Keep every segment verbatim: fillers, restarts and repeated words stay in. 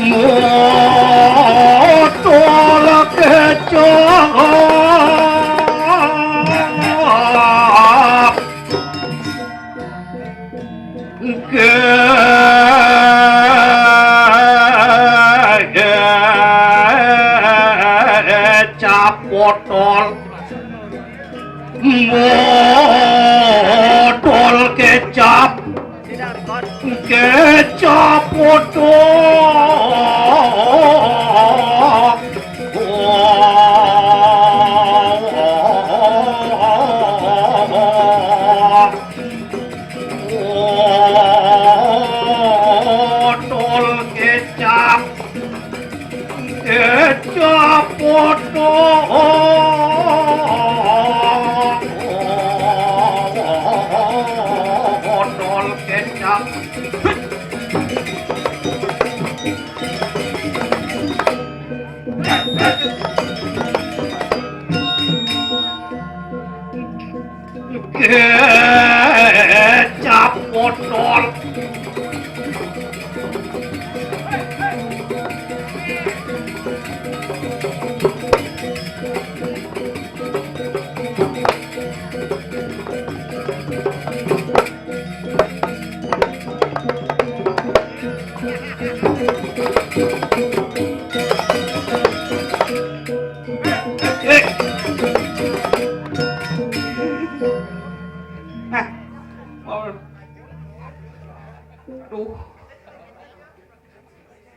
Modal kecap kecap botol. Modal kecap, kecap botol. Modal kecap, kecap botol. Modal kecap. Kecap botol. Nah,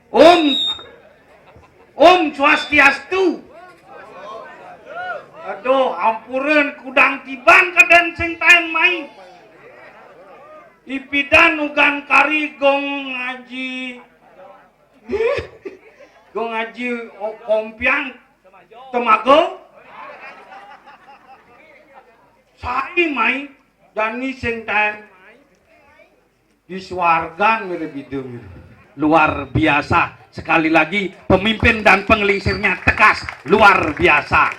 Om. Om Swastiastu. Aduh, ampureun, kudang tiban kadén sing taén mai. Ipidan ugan kari gong ngaji. Gong ngaji, oh, kompiang temago. Sai mai, dani sing taén mai. Di suargan mirip hidung. Luar biasa. Sekali lagi, pemimpin dan pengelingsirnya tegas. Luar biasa.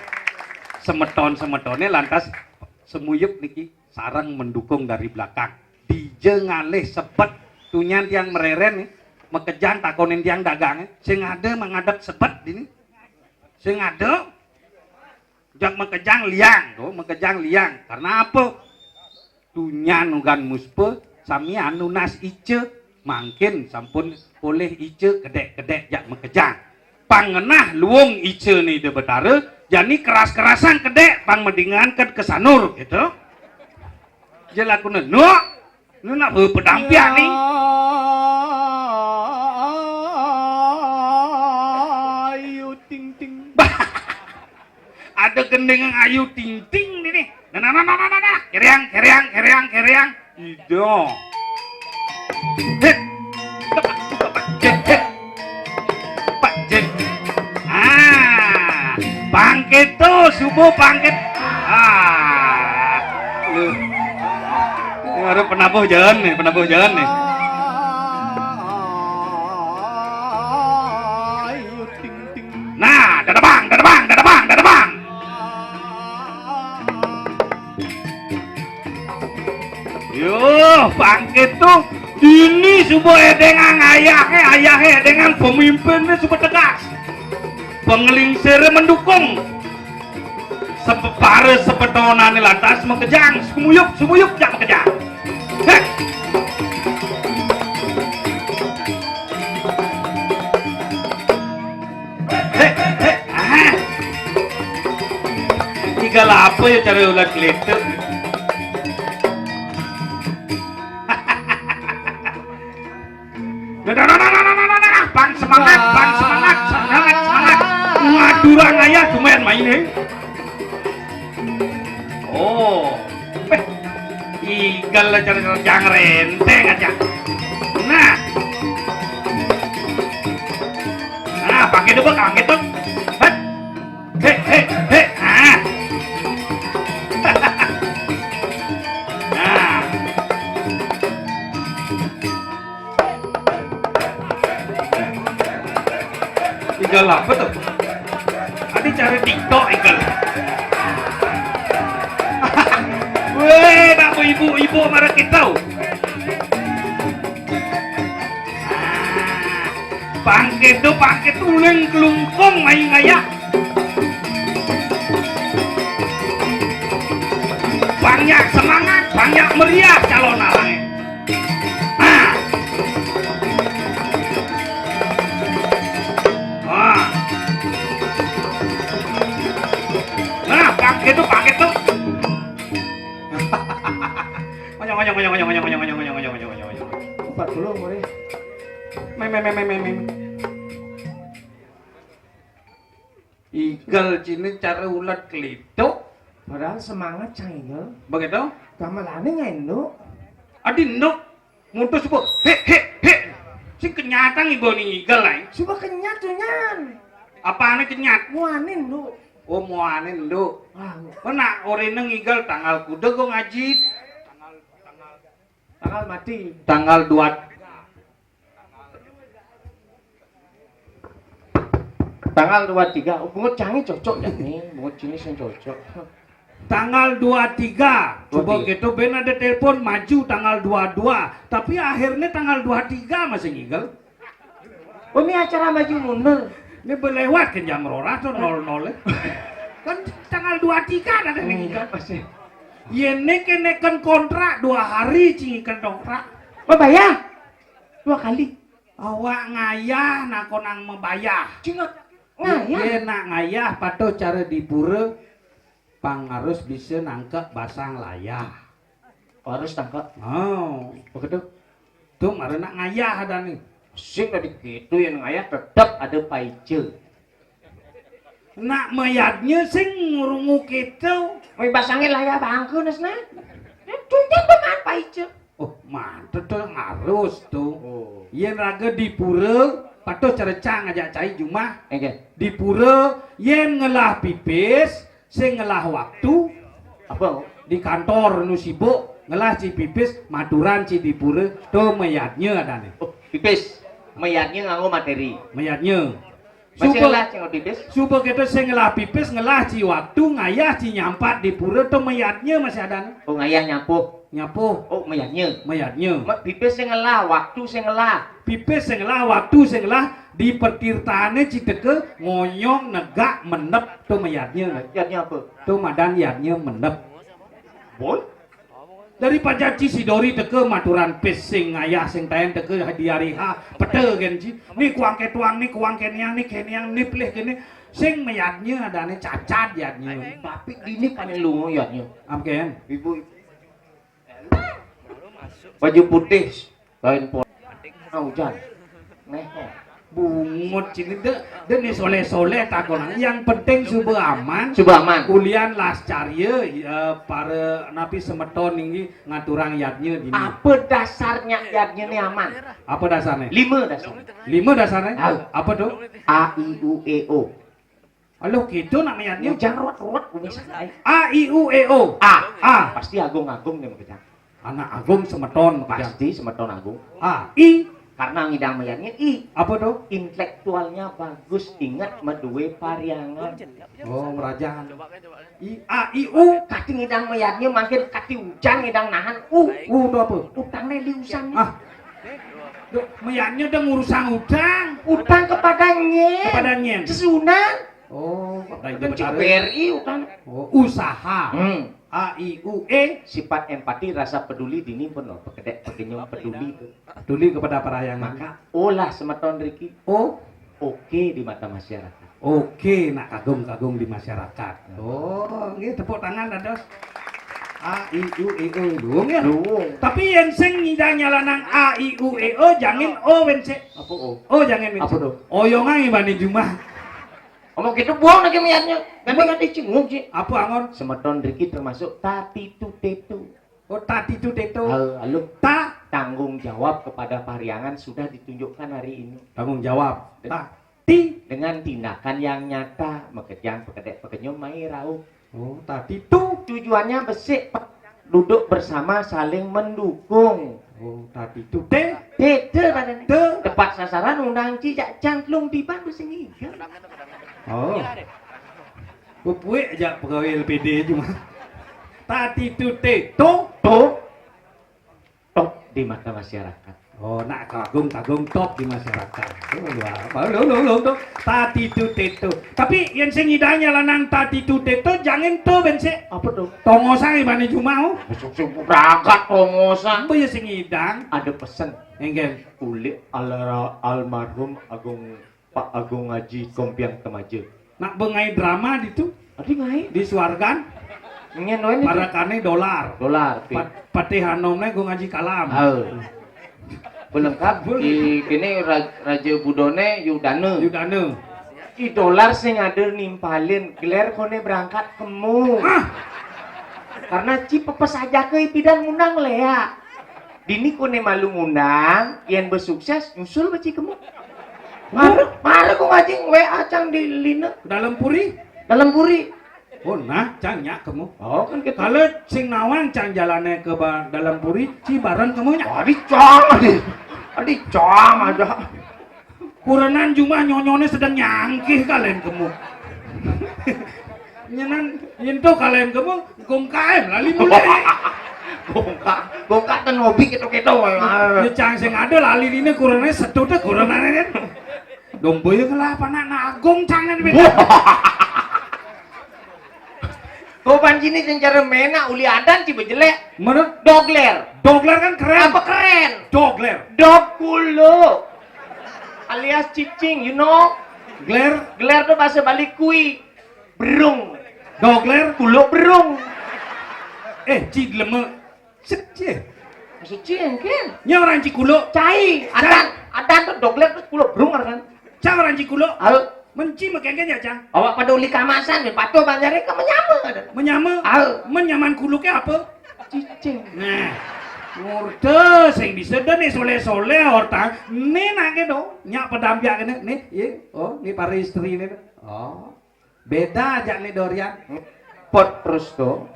Semeton-semetoné lantas semuyup niki sareng mendukung dari belakang. Dija ngalih sebet, tunyan tiang mereren nih, makejang takonin tiang dagangé, sing ada menghadap sebet dini. Sing ada jak makejang liang, tuh, makejang liang. Karena apa? Tunyan ugan muspa sami nunas ica, mangkin sampun polih ica kedék-kedék jak makejang. Pang ngenah luung ica ni Ida Betara, jani keras-kerasan kedék pang madingan ked kesanur, gitu. Jelaku nenuk, nu nak pedampiak ni. Ayu ting ting. Ada gending Ayu Ting Ting ni, ni. Nah, nah, nah, nah, nah, nah, nah. Keriang, keriang, keriang, keriang. Ido. Hit. Tepak, tepak, jet, hit. Pak jet. Ah, bangkit tuh, subuh bangkit. Ah, lu. Ini ada penabuh jalan nih, penabuh jalan nih. Nah, dadabang, dadabang, dadabang, dadabang. Yo, bangkit tuh. Dini suba édéngang ayahé, ayahé édéngang pemimpinné suba tegas. Pengelingsiré mendukung. Sepepara sepetonané lantas makejang, sumuyup, sumuyup, jak makejang. Hék. Hék, hék, ah. Tiga lapa ya cara ulah keletek. Dah, dah, dah, dah, dah, dah, dah, dah, dah. Bang semangat, bang semangat, semangat, semangat. Madura ngayah cuma main, eh. Oh. Eh. Igal aja, jangan renteng aja. Nah. Nah, pakai dulu, pakai tuh. Heh. Hé, hé, hé. Ah. Nah. Tiga lapa tuh? Adi cara TikTok ikel. Weh, nak ibu-ibu marah kita. Pangkit tu, pangkit tu, uling kelungkung main ngayah. Banyak semangat, banyak meriah calon alang. Ah. Ah. Nah, pangkit tu, pangkit tu. Onyong, onyong, onyong. Empat puluh, mulai. Mem, mem, mem, mem, mem. Igel cini cara ulat kelituk. Padahal semangat cang igel. Begitu? Gamelane ngai enduk. Adi enduk. Mutus bu. He, he, he. Sing kenyatang ibu ni igel lain. Suba kenyat tu nyan. Apane kenyat? Muanin enduk. Oh, muanin enduk. Ah, kena orine ngigel tanggal kuda gua ngaji. Tanggal mati. Tanggal dua. Tanggal dua tiga. Oh, bungut canggih cocok ya nih. Bungut jenis yang cocok. Tanggal dua tiga. Coba gitu, ben ada telepon maju tanggal dua dua. Tapi akhirnya tanggal dua tiga masih ngigel. Oh, ini acara maju mundur. Ini berlewat ke jam roras tuh nol nol. Kan tanggal dua tiga ada nih ngigel. Masih. Yen neke neken kontrak dua hari cingiken kontrak. Oh, bayar? Dua kali. Awak ngayah nakonang mabayah. Cingat. Ngayah. Yen nak ngayah patuh cara di pura, pang harus bisa nangkep basang layah. Harus tangkep. Oh, begitu. Tuh mara nak ngayah ada nih. Sing tadi gitu yang ngayah tetap ada paice. Nak mayadnya sing ngurungu kita. Mai basangnya layah bangku nasna. Tunjang paman paice. Oh, mantep tuh harus tuh. Oh. Yen raga di pura, patuh cerecang aja cai jumah. Oke. Di pura, yen ngelah pipis, sing ngelah waktu. Apa? Di kantor nu sibuk, ngelah ci pipis, maturan ci di pura, tuh mayadnya adane. Oh, pipis. Mayadnya nganggo materi. Mayadnya. Masih suba, ngelah sing pipis? Suba kita sing ngelah pipis, ngelah ci waktu, ngayah ci nyampat di pura, tuh mayadnya masih adane. Oh, ngayah nyapuh. Nyapuh. Oh, mayadnya. Mayadnya. Ma-, pipis sing ngelah, waktu sing ngelah. Pipis sing ngelah, waktu sing ngelah, di pertirtane citeke ngonyong negak mendep tuh mayadnya. Yadnya apa? Tuh madan yadnya mendep. Boy? Dari pajaci si Dori teke maturan pis sing ngayah sing taen teke di hari H pete gen ci. Ni kuang ketuang, ni kuang keniang, ni keniang, ni pelih kene. Sing mayadnya adane cacat yadnya. Tapi dini paling lungo yadnya. Apa ken? Ibu. Baju putih, kain pon. Ah, hujan. Neh. Bungut sini deh, deh nih soleh-soleh takonan. Yang penting suba aman. Suba aman. Ulian las carya, eh, para napi semeton ninggi ngaturang yadnya dini. Apa dasarnya yadnya ini aman? Apa dasarnya? Lima dasar. Lima dasarnya? Tahu. Apa tuh? A, I, U, E, O. Aluh, gitu nak mayadnya. Ujang ruwet-ruwet, kumis santai. A, I, U, E, O. A. A. Pasti agung-agung nih, makanya. Anak agung semeton, makanya. Pasti semeton agung. A. I. Karena ngidang mayadnya I. Apa tuh? Intelektualnya bagus, ingat madue pariangan. Oh, merajan. I, A, I, U. Kati ngidang mayadnya makin kati ujang ngidang nahan U. U tuh apa? Utangnya liusan. Ah. Duh, mayadnya udah ngurusang utang. Utang kepadanya. Kepadanya. Sesunan. Oh, kepada Kencing utara. B R I utang. Oh, usaha. Hmm. A, I, U, E. Sifat empati, rasa peduli dini pun loh. Pekedek, pegenyum, peduli tuh. Peduli kepada pariangan. Maka olah semeton Riki. Oh. Oke di mata masyarakat. Oke, nak kagum-kagum di masyarakat. Oh, nggih, tepuk tangan, dados. A, I, U, E, O, luung ya? Luung. Tapi yen sing nyidang nyalanang A, I, U, E, O, jangin O wen sik. Apa O? O jangin wen sik. Apa tuh? Oyongan ibane jumah. Omong gitu buang lagi niatnya. Nanti kan dicingung sih. Apa angon? Semeton Riki termasuk tatitu tetu. Oh, tatitu tetu. Hal-, halo. Ta. Tanggung jawab kepada pariangan sudah ditunjukkan hari ini. Tanggung jawab. Ta. Ti. Dengan tindakan yang nyata, makejang, pekedek, pekenyum, mai rauh. Oh, tatitu. Tujuannya besik, Pak. Duduk bersama, saling mendukung. Oh, tatitu. Te. Te, te, tadi. Te. Tepat sasaran, undang cicak cangklung tiban, besi ngiga. Oh. Pupuik aja pegawai L P D cuma. Tadi tu te to, to, top di mata masyarakat. Oh, nak kagum-kagum top di masyarakat. Oh, luar. Lo, lo, lo, to. Tadi tu te to. Tapi yang sing idahnya lanang tadi tu te to, jangan to bensek. Apa to? Tongosang ibane cuma, oh. Besok subuh berangkat tongosang. Apa ya sing idang? Ada pesen. Enggak. Kulit al almarhum Agung Pak Agung Haji Kompiang Temaja. Nak bengai drama ditu. Adi ngai? Di Suargan. Nyen wae ni. Parakane dolar. Dolar, pi. Pat-, Patih Anomne Agung Haji Kalam. Oh. Pelengkap di kini Ra-, Raja Budone Yudane. Yudane. I dolar sing ada nimpalin, geler kone berangkat kemu. Ah. Karena ci pepes aja ke ipidan ngundang lea. Dini kone malu ngundang, yen besukses, nyusul beci kemu. Mare, mare ku ngajing W A cang di line. Dalam puri? Dalam puri. Oh, nah, cang nyak kemu. Oh, kan kita. Kalau sing nawang cang jalane ke ba-, dalam puri, ci bareng kemu nyak. Adi cang, adi. Adi cang aja. Kurenan jumah nyonyone sedang nyangkih kalen kemu. Nyenan, yen to kalen kemu, gongkaem lali mule. Gongka, gongka ten hobi keto-keto. Nyecang sing ada lali dine kurenane setute kurenane kan. Dong boyo kelapa nak nagung cangan beda. Koban jini sing cara menak uli adan ci bejelek. Mana? Dogler. Dogler kan keren. Apa keren? Dogler. Dog kulo. Alias cicing, you know? Gler. Gler tuh bahasa Bali kui. Berung. Dogler. Kulo berung. Eh, ci leme. Sik, ci. Maksud ci engken. Nya orang ci kulo. Cai. Adan, adan tuh dogler tuh kulo berung kan. Cang orang ci kulo. Halo. Menci mekengken ya, Cang? Awak pada uli kamasan, patuh banjare ke menyama. Menyama? Halo. Menyaman kuluknya apa? Cicing. Nah. Ngorde sing bisa dah nih soleh-soleh orta. Nih nake do. Nyak pedampiak kene. Nih, ye. Oh, nih para istri nih. Oh. Beda aja nih Dorian. Pot terus tuh.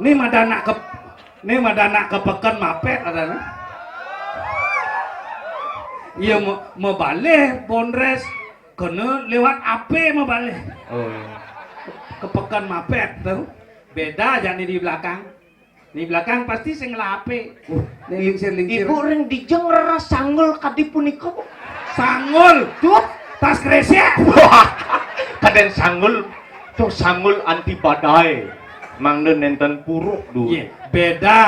Nih mada nak ke, nih mada nak ke peken mapet ada nih. Iya, me-, mebalih Bondres kena lewat ape mebalih. Oh, iya. Ke peken mapet tuh. Beda aja nih di belakang. Di belakang pasti sing ngelah ape. Uh, nih lingsir-lingsir. Ibu ring dijeng reras sanggul kadi punika, Bu. Sanggul. Duh, tas kresek. Wah, kaden sanggul. Tuh sanggul anti badai. Mangda nenten puruk dulu. Iya, beda.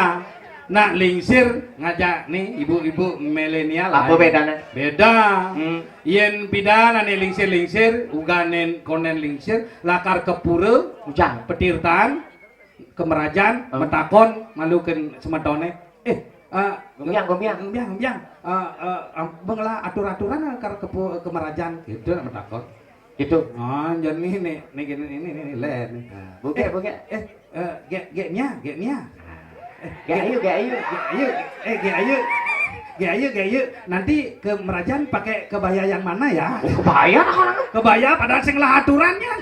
Nak lingsir ngajak nih ibu-ibu milenial. Apa bedanya? Beda. Hmm. Yen pidana nih lingsir-lingsir, uganen konen lingsir, lakar ke pura, ujang, petirtan, kemerajan, hmm, metakon, malukin semetone. Eh, eh, gombiang, gombiang. Gombiang, gombiang. Eh, eh, am-, benglah atur-aturan lakar ke pu-, kemerajan. Gitu nak metakon. Gitu. Oh, jadi nih, nih, nih, gini, ini, ini, nih, len, nih. Nah, buka, eh, buka. Eh, eh, gek, gek nya, gek nya. Eh, gek ayu, gek ayu. Gek ayu. Eh, gek ayu. Gek ayu, gek ayu. Nanti ke merajan pakai kebaya yang mana ya? Oh, kebaya, nah, kalau kebaya padahal sing lah aturannya.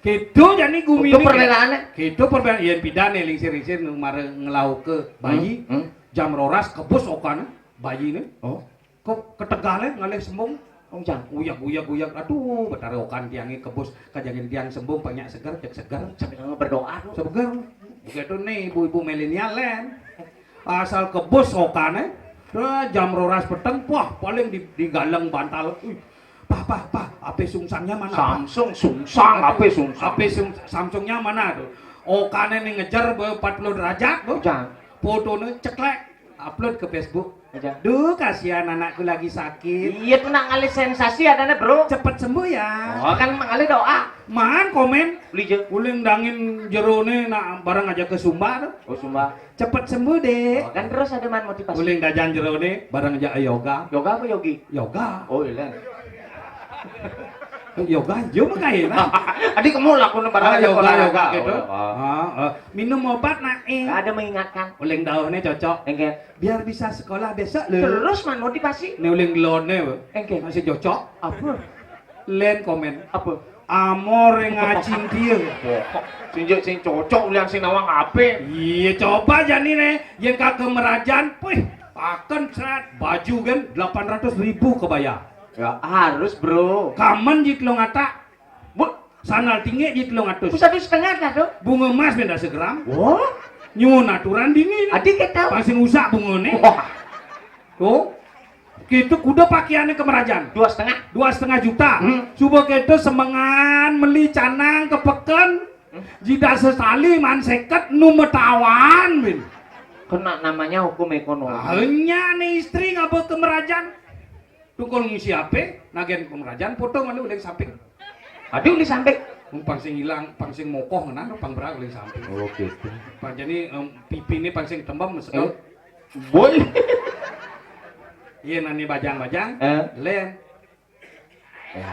Gitu jadi gumi. Itu ini perbedaannya. Gitu perbedaan. Yen pidan nih lingsir-lingsir nu mare ngelau ke bayi. Hmm, hmm. Jam roras kebus okan bayi nih. Oh. Kok ketegalnya ngalih sembung? Ujang. Uyag, uyag, uyag. Aduh, betara okan tiangnya kebus kajangin tiang sembung banyak seger, cek seger. Sambil berdoa tuh. Seger. Begitu nih ibu-ibu milenial, Len. Asal kebus okannya, dah jam roras peteng, wah, paling di, digalang bantal. Wih, pah, pah, pah, ape sungsangnya mana, pah? Samsung, sungsang, ape sungsang? Ape sung-, Samsungnya mana tuh? Okannya nih ngejar be empat puluh derajat, Bu. Ujang. Fotonya ceklek, upload ke Facebook. Aja. Duh, kasihan anakku lagi sakit. Iya tuh, nak ngalih sensasi adanya, Bro. Cepet sembuh ya. Oh, kan ngalih doa. Man komen. Beli je. Uling dangin jerone nak bareng aja ke Sumba tuh. Oh, Sumba. Cepet sembuh, Dek. Oh, kan terus ada man motivasi. Uling dajan jerone bareng aja yoga. Yoga apa yogi? Yoga. Oh, iya. Yoga, yo mah kayak lah. Adi kamu lakukan barang ah, aja yoga, yoga gitu. Oh, oh. Ah, ah. Minum obat nak eh. Ada mengingatkan. Uling daunnya cocok. Enggak. Biar bisa sekolah besok lho. Terus man motivasi. Nih uling gelone, engke. Masih cocok. Apa? Len komen. Apa? Amor yang ngacing dia. Sing sing cocok ulian sing nawang ape? Iya, coba jani nih. Yang kagak merajan, wih, paken seret baju kan delapan ratus ribu kebaya. Ya harus, Bro. Kamen jit lo ngata. Bu, Sandal tinggi di telung atus. Satu setengah dah tu. Bunga emas benda segram. Wah. Nyuwun aturan dini. Adi kita. Pang sing usak bungane. Wah. Tuh. Kita kuda pakaiannya kemerajan. Dua setengah. Dua setengah juta. Hmm. Coba kita semengan meli canang ke peken. Jida sesali man seket nu metawan, Bin. Kena namanya hukum ekonomi. Hanya nih istri ngaba kemerajan. Tukul ngisi H P, nagen kemerajan, foto malu uling samping. Adi uling samping. Pang sing ilang, pang sing mokoh ngenan, pang berag uling samping. Oh, gitu. Pang jani, em, pipi ini pang sing tembem, sekel. Eh, boy. Iya, nani bajang-bajang. Eh. Len. Ya.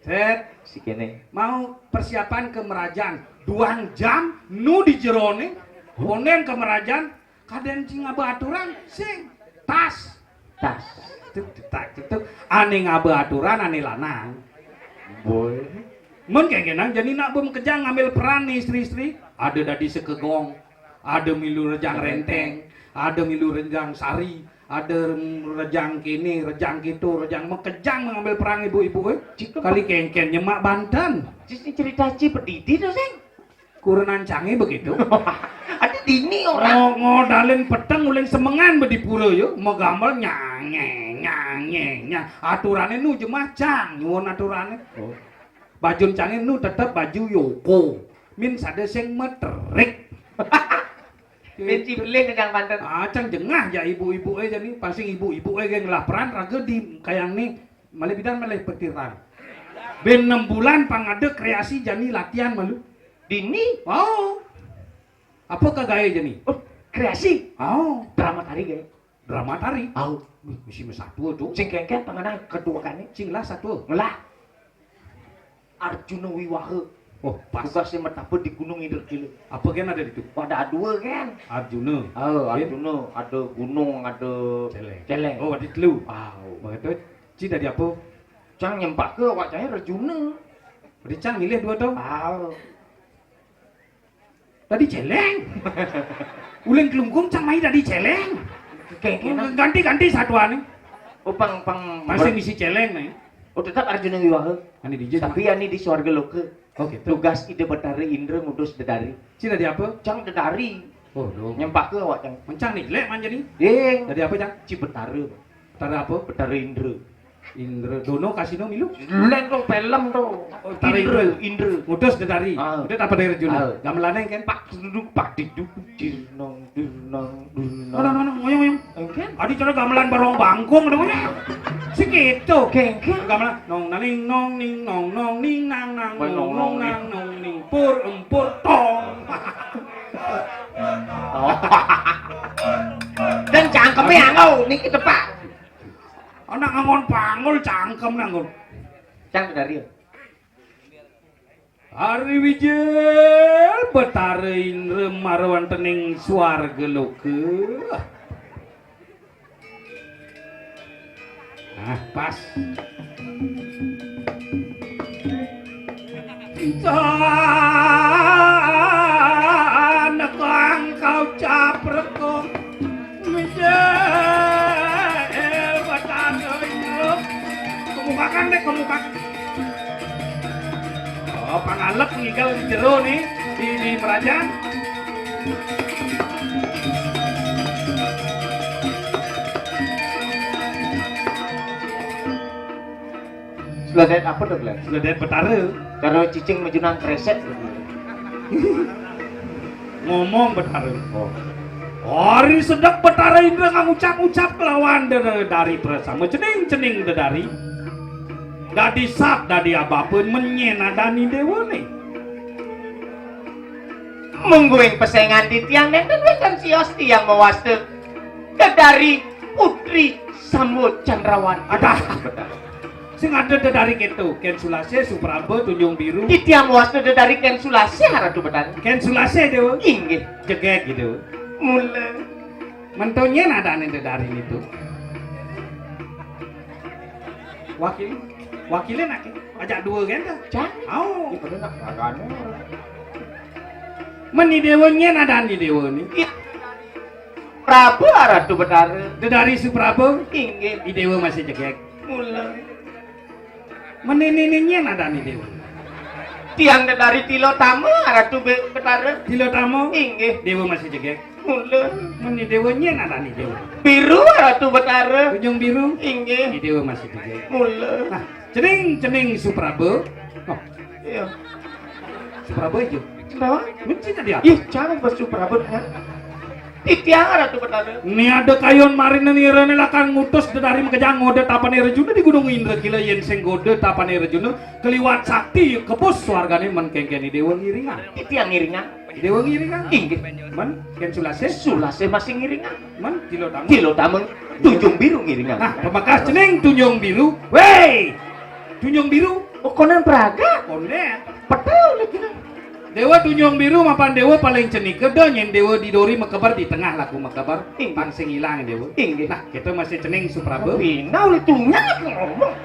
Set. Si kene. Mau persiapan kemerajan. Duang jam, nu di jerone. Onen kemerajan, kaden sing ngaba aturan, sing. Tas. Tas. Tuk, tuk, tak, tuk, tuk. Ane ngaba aturan, ane lanang. Boy. Men kengkenang, jani nak bem kejang ngambil peran nih istri-istri. Ada dadi sekegong, ada milu rejang renteng, ada milu rejang sari, ada rejang kini, rejang kitu, rejang mekejang mengambil peran ibu-ibu, eh. Cik, kali kengken nyemak banten. Cik, cerita Cik Pedidi tuh, Seng. Kurenan canggih begitu. Ada dini orang. Ngo-, ngodalin peteng uling semengan be di pura yo, megamel nyange, nyange, nya. Aturane nu jemah cang, nyuwun aturane. Oh. Bajun cange nu tetep baju yoko. Min sada sing meterik. Min cibeling kejang banten. Ah, cang jengah ya ibu-ibu eh jani, pang sing ibu-ibu eh geng laparan raga di kayang ni. Malih bidan malih petirang. Ben enam bulan pang ada kreasi jani latihan malu. Dini? Oh. Apa kagae jani? Oh, kreasi. Oh. Drama tari gae. Drama tari? Au. Wih, misi mesatu tuh. Sing kengken panganan kedua kali. Sing lah satu. Ngelah. Arjuna Wiwaha. Oh, pas. Tugasnya metapa di Gunung Indragila. Apa kan ada di situ? Ada dua kan? Arjuna. Oh, Arjuna. Ada gunung, ada celeng. Celeng. Oh, ada telu. Wow. Begitu. Ci dari apa? Cang nyempak ke awak cahaya Arjuna. Berarti cang milih dua tau? Wow. Tadi celeng. Uling kelungkung cang mai tadi celeng. Kengken. Ganti-ganti satuan nih. Oh, pang, pang. Masih misi celeng nih. Oh, tetap Arjuna Wiwaha. Ani di. Tapi ani di swarga loka. Oh, gitu. Tugas Ida Betara Indra ngutus dedari. Ci dari apa? Cang dedari. Oh, dong. Nyempak ke awak cang. Mencang nih, jelek manjadi. Ding. Dari apa, Cang? Ci Betara. Betara apa? Betara Indra. Indra. Dono Kasino milu? Lain tuh film tuh. Oh, Betara Indra. Indra. Indra. Ngutus dedari. Ah. Udah apa dari Arjuna? Ah. Gamelane kan? Pak duduk, pak diduk, dirnong, dirnong, dirnong. Mana, mana, ngoyong, ngoyong. Engken? Adi cara gamelan barong bangkung dong ya. Segitu. Kengken. Gamelan nong naning nong ning nong nong ning nang nang nong nong nong nong nang nong ning pur empur tong. Oh. Dan cangkeme angau niki tepak. Anak ngangon pangul cangkem nanggon. Cang dari. Hari Wijil Betara Indra marwantening swarga loka. Nah, pas. Tan kang kau capreko. Wijil Betara Indra. Kemukakan deh, kemukakan. Oh, pangalep ngigal di jero nih, di, di Merajan. Seledet apa tuh, Glenn? Seledet Betara. Karo cicing mejunang kresek. Ngomong Betara. Oh. Hari sedek Betara Indra ngucap-ucap kelawan de-, dari prasama cening-cening dedari. Dadi sat, dadi abapen menyen adani dewane. Mungguing pesengan titiang nenten wénten sios tiang mawasta dedari Putri Samud Candrawati. Adah. Sing ada dedari keto, Ken Sulase, Supraba, Tunjung Biru. Titiang mawasta dedari Ken Sulase, Ratu Betara. Ken Sulase, Dewa. Inggih. Jegeg gitu. Mula. Mentonyen adane dedari nitu. Wakil, wakile nake. Ajak dua kan tuh. Cang. Au. Ini pada nak ragane. Meni dewa nyen adane dewa ni. Iya. Praba Ratu Betara. Dedari Supraba. Inggih. I dewa masih jegeg. Mula. Meni nini nyen adane dewa. Tiang Dedari Tilotama, Ratu Be-, Betara. Tilotama? Inggih. Déwa masih jegég. Mula. Meni déwa nyén adané déwa. Biru, Ratu Betara. Tunjung Biru? Inggih. Ni déwa masih jegég. Mula. Nah, cening, cening Supraba. Oh. Iya. Supraba ijo. Kenapa? Kunci tadi apa? Ih, cara Bos Supraba, ya. Titiang Ratu Betara. Ni ada kayun marina nirané lakar ngutus Dedari makejang ngoda tapané Rejuna di Gunung Indra Kila, yén sing ngoda tapané Rejuna kaliwat sakti kebus swargané mén kéngkéné déwa ngiringan. Titiang ngiringan. Déwa ngiringan. Inggih. Mén kén Sulasih. Sulasih masih ngiringan. Mén Tilotama. Tilotama. Tunjung Biru ngiringan. Nah, pamekas cening Tunjung Biru. Wéh! Tunjung Biru. Oh, konen praga. Konen. Betul lagi. Déwa Tunjung Biru mapan déwa paling cenika da nyén déwa di duri makeber di tengah laku makeber. Inggih. Pang sing ilang déwa. Inggih. Nah, kita masih cening Supraba. Pinau itu ngomong.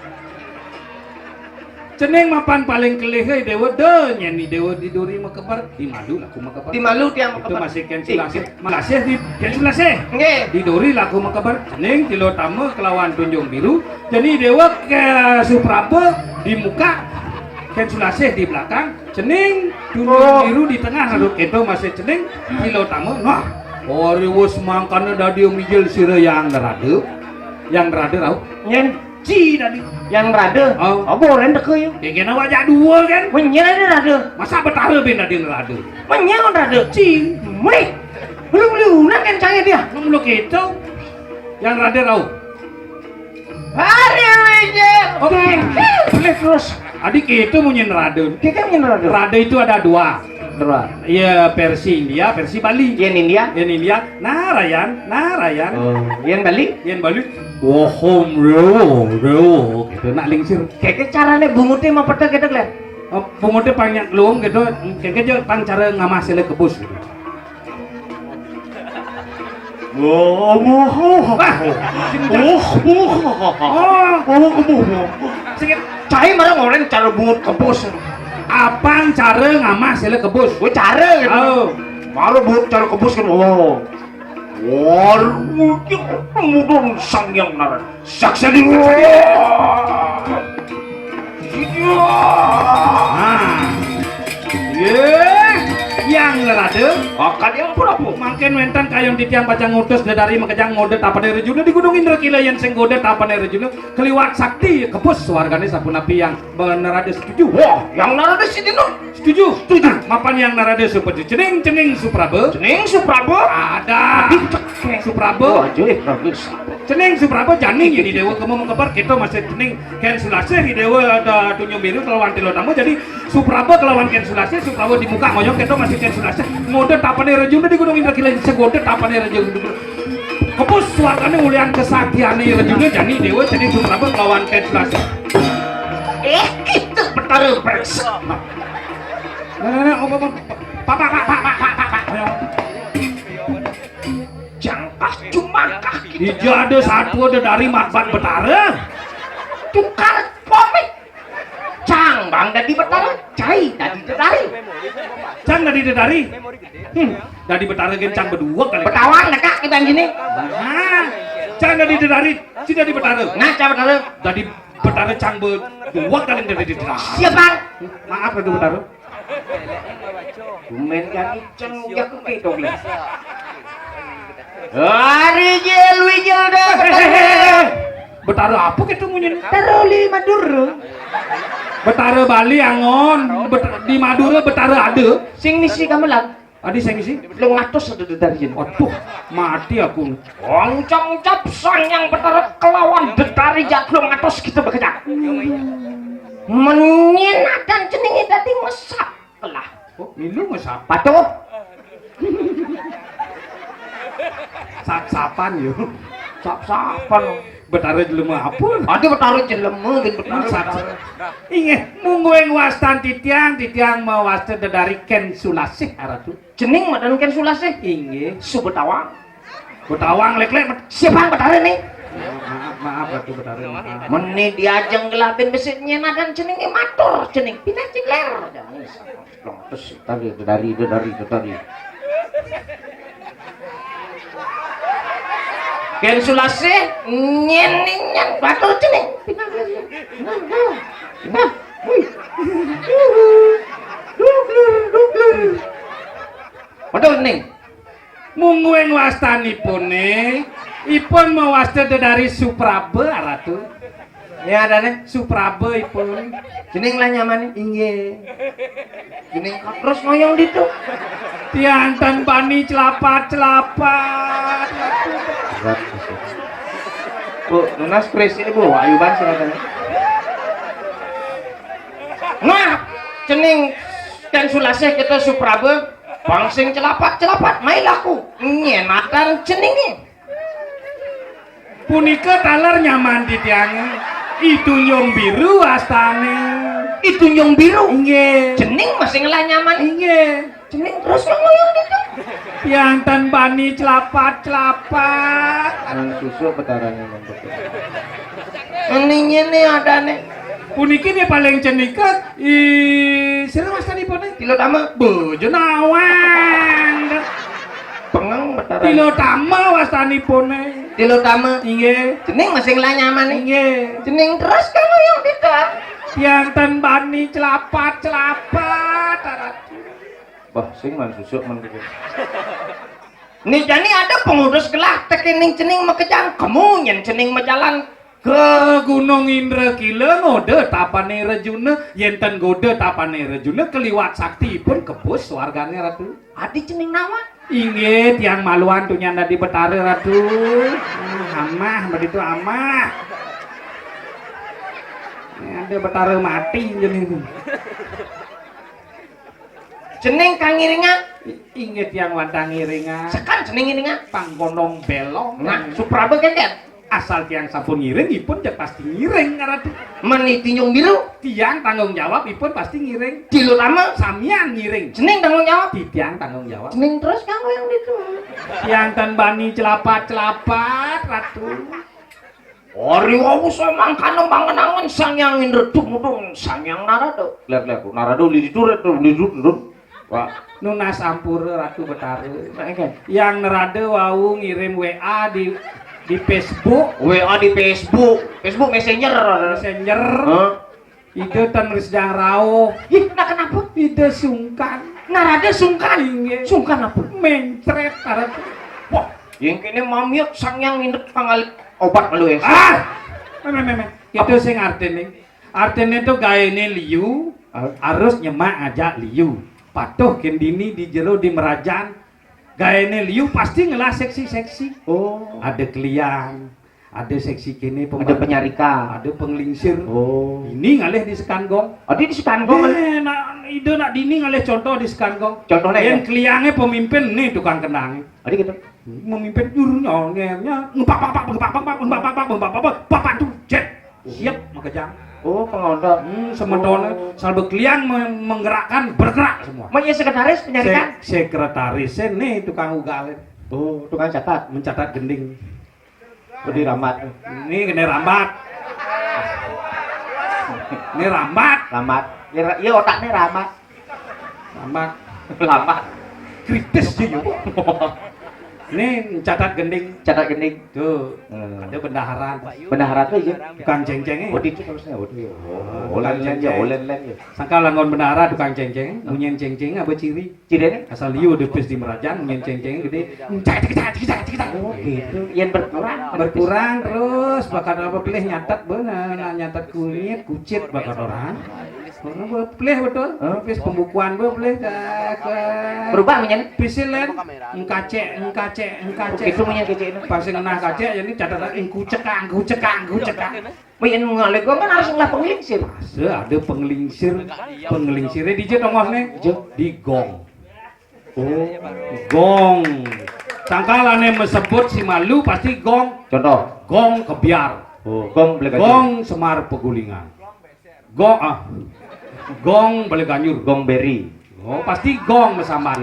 Cening mapan paling kelih déwa da nyén déwa di duri makeber di malu laku makeber. Di malu tiang makeber. Itu masih kén Sulasih. Masih di kén Sulasih. Nggih. Di duri laku makeber. Cening Tilotama kelawan Tunjung Biru. Jadi déwa ke Supraba di muka, kén Sulasih di belakang. Cening Tunjung Biru di tengah, lalu kéto masih cening Tilotama. Nah, ori wus mangkana dadi mijil sira yang nerada. Yang nerada rauh. Nyén. Ci dadi. Yang nerada. Oh. Apa orang teka ya? Ya kena wajah dua kan? Menyel ada nerada. Masa Betara bin dadi nerada? Menyel nerada. Ci. Wih. Belum lunak kan cahaya dia. Belum lu kéto. Yang nerada rauh. Hari Wijil. Oh, boleh terus. Adi kéto munyi nerada. Kita munyi nerada. Nerada itu ada dua. Dua. Iya, versi India, versi Bali. Yang India? Yang India, Narayan, Narayan. Oh, yang Bali? Yang Bali, Wahom Rewo, Rewo. Gitu, nak lingsir. Kayak caranya bunguté mah peta gitu, Glenn. Oh, bunguté banyak luung gitu, kayak aja tang cara ngamah sila kebus gitu. Wah, wah, wah. Ah, sing udah. Wah, wah. Oh. Wah, wah, wah. Sing cai marang orang cara bungut kebus. Apang cara ngamah sila kebus? Gue cara gitu. Oh. Marang bungut cara kebus kan. Oh. Waduh, mudun sang yang naran. Saksadi. Nah. Ye, yang nerada. Akan yang pura-pura. Mangkin wénten kayun titiang pacang ngutus Dedari makejang ngoda tapané Rejuna di Gunung Indra Kila, yén sing ngoda tapané Rejuna kaliwat sakti kebus swargané sapunapi yang nerada setuju. Wah, yang nerada setuju. Setuju. Setuju. Nah, mapan yang nerada setuju. Cening, cening Supraba. Cening Supraba. Ada. Aduh, cekek. Supraba. Wah, aja, eh, bagus. Cening Supraba jani ini déwa kemu mengkebar kita masih cening kén Sulasih déwa ada Tunjung Biru kelawan Tilotama. Jadi Supraba kelawan kén Sulasih, Supraba di muka ngoyong kita masih kén Sulasih. Ngoda tapané Rejuna di Gunung Indra Kila, segoda tapané Rejuna. Kebus swargané ulian kesaktiané Rejuna jani déwa cening Supraba kelawan kén Sulasih. Eh, kita Betara brengsek. Nah, nah, nah, om, om, om. Pak, pak, pak. Jangkah cumangkah kita. Ija ada satu ada dari matbat Betara. Tukar komik. Cang bang dadi Betara, cai dadi Dedari. Cang dadi Dedari. Hmm, dadi Betara gén cang berdua kali. Betawang dekat kita gini. Nah, cang dadi Dedari, ci dadi Betara. Nah, cang Betara. Dadi Betara cang berdua kali dadi Dedari. Siap, Bang. Maaf, Ratu Betara. Tumben kan iceng jago kéto, Glenn. Hari jil wijil dah. Betara apa kéto munyin? Betara Bali Madura. Betara Bali angon, bet-, di Madura Betara ada. Sing misi gamelan. Adi sing misi? Telung atus ada Dedari. Aduh, mati aku. Ngucap-ngucap sang yang Betara kelawan Dedari jat telung atus kita bekerja. Menyin adan ceningé dadi ngesap. Lah. Oh, milu ngesap. Patuh. Sap-sapan yo. Sap-sapan. Betara jelema apa? Ada Betara jelema, gén Betara. Sap-, Betara. Inggih, mungguing wastan titiang, titiang mawasta Dedari Kén Sulasih, Ratu. Cening madan Kén Sulasih? Inggih. Subetawang. Betawang lék-lék, siapa yang Betara nih? Maaf, maaf, Ratu Betara, maaf. Meni diajeng gelabin besi nyén adan ceningé matur, cening pindah cigler. Jangan. Terus dari, dari, dari, dari. Kén Sulasih nyén nyén batur cening. Nah, nah. Wih. Ning. Mungguing wastanipuné, ipun mawasta dedari Supraba, Ratu. Ya, adané Supraba ipun. Jeneng lah nyamané? Inggih. Jeneng terus ngoyong ditu. Tiang tan bani celapat-celapat. Bu, nunas kris ini, Bu, ayuban silakan. Nah, jeneng ten sulasih kita Supraba, bang sing celapat-celapat, mai laku. Nyenatan jenenge. Punika taler nyaman titiange. I Tunjung Biru astane. I Tunjung Biru? Inggih. Jeneng masih ngelah nyaman. Inggih. Jeneng terus kang ngoyong gitu. Tiang ten bani celapat-celapat. Nang susu petarane nang betul. Ini, ini adane. Puniki ne paling cenika. I, sira wastanipune? Tilo Tama. Bojo nawang. Pengeng Betara. Tilo Tama wastanipune. Tilo Tama. Inggih. Jeneng masih ngelah nyaman nih. Inggih. Jeneng terus kang ngoyong gitu. Tiang ten bani celapat-celapat. Wah, sing man susuk man gitu. Nih jani ada pengurus gelah tekening jeneng makejang kemu nyen jeneng majalan ke Gunung Indra Kila ngoda tapane Rejuna, yen ten goda tapane Rejuna keliwat sakti pun kebus wargane Ratu. Adi jeneng nawa? Inggih, tiang maluan tunyan dadi Betara Ratu. Ah, amah begitu amah. Ini ada Betara mati jeneng. Jeneng kang ngiringan? Inggih tiang wantah ngiringan. Sekan jeneng ngiringan? Panggonong belong. Nah, Supraba keket. Asal tiang sampun ngiring, ipun cek pasti ngiring, Ratu. Meni Tinjung Biru? Tiang tanggung jawab, ipun pasti ngiring. Tilu Tama? Samian ngiring. Jeneng tanggung jawab? Di tiang tanggung jawab. Jeneng terus kang yang itu. Tiang ten bani celapat-celapat, Ratu. Ari wau samangkana mangenangan Sang Hyang Indra tumudun Sang Hyang Narada. Lihat-lihat, Narada lidi turut, lidi turut. Wah, nunas ampura Ratu Betara. Nah, kan? Yang Narada wau ngirim W A di di Facebook. W A di Facebook, Facebook Messenger. Messenger. Hah? Ida tan mrisidang rauh. Ih, nah kenapa? Ida sungkan. Narada sungkan. Inggih. Sungkan apa? Mencret arep. Wah, yang kene mamiat Sang Hyang Indra pangal obat malu ya. Ah! Meh, meh, meh, meh. Itu sing artine. Artine tuh gaene liu, ah, harus nyemak ngajak liu. Patuh kendini di jero di merajan. Gaene liu pasti ngelah seksi-seksi. Oh. Ada kliang, ada seksi kene. Ada penyarika. Ada penglingsir. Oh. Ini ngalih di Sekangong. Adi di Sekangong. Eh, nak ide nak dini ngalih contoh di Sekangong. Contohnya yen ya? Kliange pemimpin nih tukang kenang. Adi gitu. Memimpin jurnya ngemnya ngepak pak pak ngepak pak pak ngepak pak pak ngepak pak pak papan tuh jet. Siap makejang. Oh, pengontrol. Hmm, sementara. Oh. Salbe kliang me- menggerakkan, bergerak semua. Manya sekretaris penyarikan? Se- sekretaris nih tukang ugalin. Oh, tukang catat. Mencatat gending. Budi rambat. Ini kena rambat. Ini rambat. Rambat. Ya, ra- ya otaknya rambat. Rambat. Rambat. Kritis dia. Ini catat gending. Catat gending. Tuh. Hmm. Ada bendahara. Bendahara tuh ya. Tukang cengceng. Waduh itu terusnya. Waduh. Oh, tukang cengceng. Olen-olen ya. Sangka langon bendahara tukang cengceng, munyen cengceng apa ciri? Cirine? Asal liu depis di merajan, munyen cengceng gede. Cak, cak, cak, cak, cak, cak. Oh, gitu. Yang berkurang. Berkurang terus, bahkan apa pilih nyatet bener, nah, nyatet kunyit, kucit bahkan orang. Pelih betul. Hah? Pis pembukuan be pelih ke, ke berubah menyen? Pisil lain. Engkacek, engkacek, engkacek. Itu menyen kecek ini. Pas ngenah kacek, jadi catatan engkucekang, engkucekang, engkucekang. Menyen ngalih gua kan harus ngelah penglingsir. Asa ada penglingsir. Penglingsirnya di je tongos nih. Di gong. Oh, gong. Sangkalane mesebut si malu pasti gong. Contoh. Gong kebiar. Oh, gong beli gong Semar Pegulingan. Gong ah. Gong Baleganjur. Gong Beri. Oh, pasti gong besambat.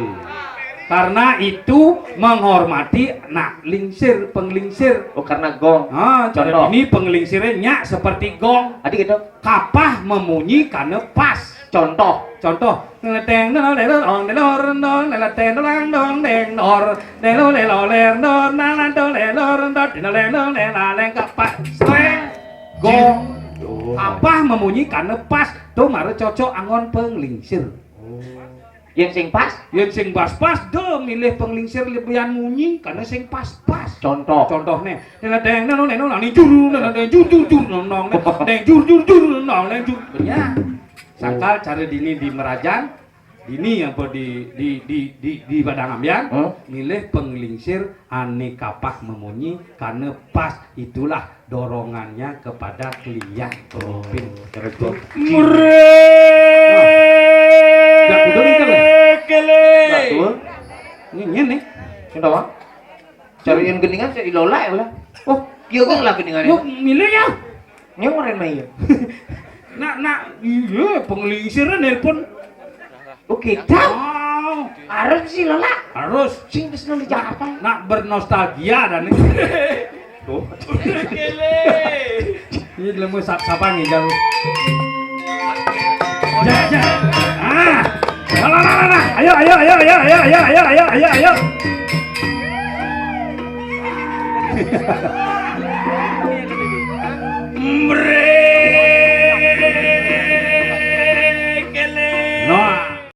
Karena itu menghormati nak lingsir, penglingsir. Oh, karena gong. Ah, contoh. Ini penglingsirnya nyak seperti gong. Adi gitu. Kapah memunyi karena pas. Contoh. Contoh. Ngeteng dong lelor ong lelor dong leleteng dong dong deng dor lelo lelo ler dor nalan dong lelor dor dino lelo lelaleng kapah. Streng. Gong. Oh. Kapah memunyi karena pas. Tuh mara cocok angon penglingsir. Oh. Yén sing pas, Yén sing pas-pas, do milih penglingsir lebihan munyi, karena sing pas-pas. Contoh. Contohnya, nena deng neno neno nani juru nena deng jur jur jur nong nong deng jur jur jur nong deng jur. Ya. Sangkal cara dini di Merajan, dini apa di di di di, di Padang Ambian, Hmm? Milih penglingsir ane kapah memunyi karena pas itulah dorongannya kepada klian pemimpin. Terus. Ya, udah gitu lah. Betul. Ini ini nih. Contoh, Bang. Cariin gendingan saya ilola ya lah. Oh, iya kan lah gendingan Yuk itu. Milih ya. Ini orang main ya. Nak nak iya penglingsirnya nelpon. Oh, kita Oh, harus sih lola. Harus. Sing terus di Jakarta. Nak bernostalgia dan ini. Ini belum sap sapa nih jauh. Ya, ya. Ah. Lah, lah, lah, lah, lah. Ayo, ayo, ayo, ayo, ayo, ayo, ayo, ayo, ayo, ayo. Mre.